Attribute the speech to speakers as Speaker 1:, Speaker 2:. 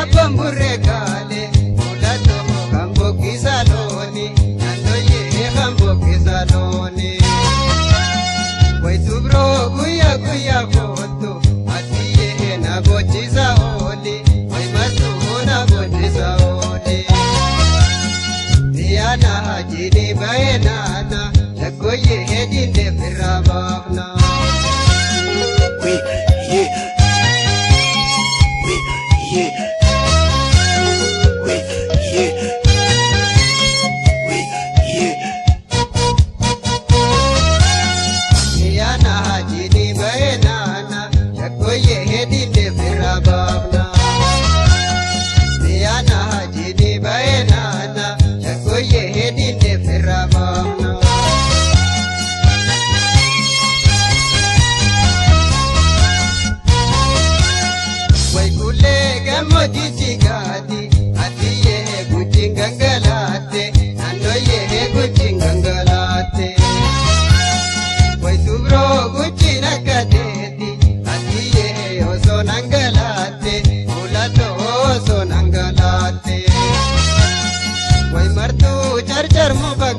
Speaker 1: Abbaan burree kaale fuula tokko kan boqqisa looni naannooyee kan boqqisa looni. Wayitu biroo guyyaa guyyaa kootu atiyyee na bochisa ooli wayimasuu na bochisa ooli. Diyaana hajini bahee naana shaggooyyee hedinne firra baafna.
Speaker 2: We, yeah. We, yeah. We, yeah. We, yeah.
Speaker 1: Diyaana hajini bahee naana shaggooyyee hedinne firra baafna. Diyaana hajini bahee naana shaggooyyee hedinne firra baafna. Waikulee gammoojjii jigaati atiyyee gujiin gangalaatte naannooyyee gujiin gangalaatte. Wayitu biroo gujiin akka teeti atiyyee osoo nangalaatte fuulatoo osoo nangalaatte. Wayimartuu carcar muka